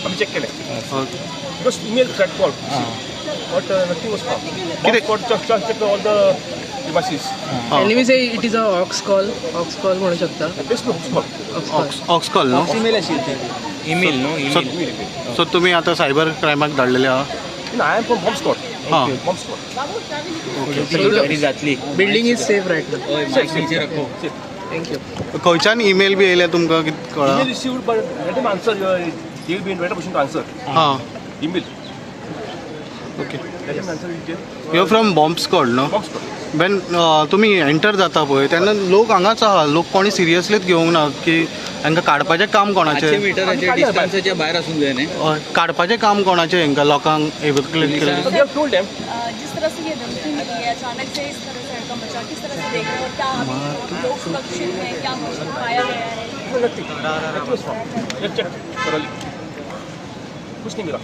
आमी चॅक केलें because email threat call, but nothing was found. कितें? Check check all the devices. And we say it is a hoax call, hoax call म्हणू शकता. This no call. Hoax call. Hoax call न्हू? Email आशिल्ली ती. Email न्हू? So email. So तुमी आतां cyber क्रायमाक धाडलेले आहा? I am from bomb squad. हां. Bomb squad. तरी जातली. Building is safe right now. हय, मायक नीचे रखो. Thank you. खंयच्यान ईमेल बी येयल्या तुमकां कितें कळ्ळां? Email received, but let him answer. They will be in better position to answer. हां. Email. Okay. Let him answer in detail. You from bomb squad न्हू? Bomb squad. When तुमी enter जाता पळय तेन्ना लोक हांगाच आहा, लोक कोणी सिरियसलीच घेवंक ना की हांकां काडपाचें काम 500 कोणाचें? मिटराच्या डिस्टन्साच्या भायर आसूंक जाय न्ही. हय, काडपाचें काम कोणाचें हांकां लोकांक एवक्युएट केलें? So we have told them. जिस तरह से ये धमकी मिली है, अचानक से इस तरह से हड़कंप मचा, किस तरह से देख रहे हो और क्या अभी लोग सुरक्षित हैं, क्या कुछ पाया गया है? No, nothing. Nothing was found. Just check thoroughly. कुछ नहीं मिला.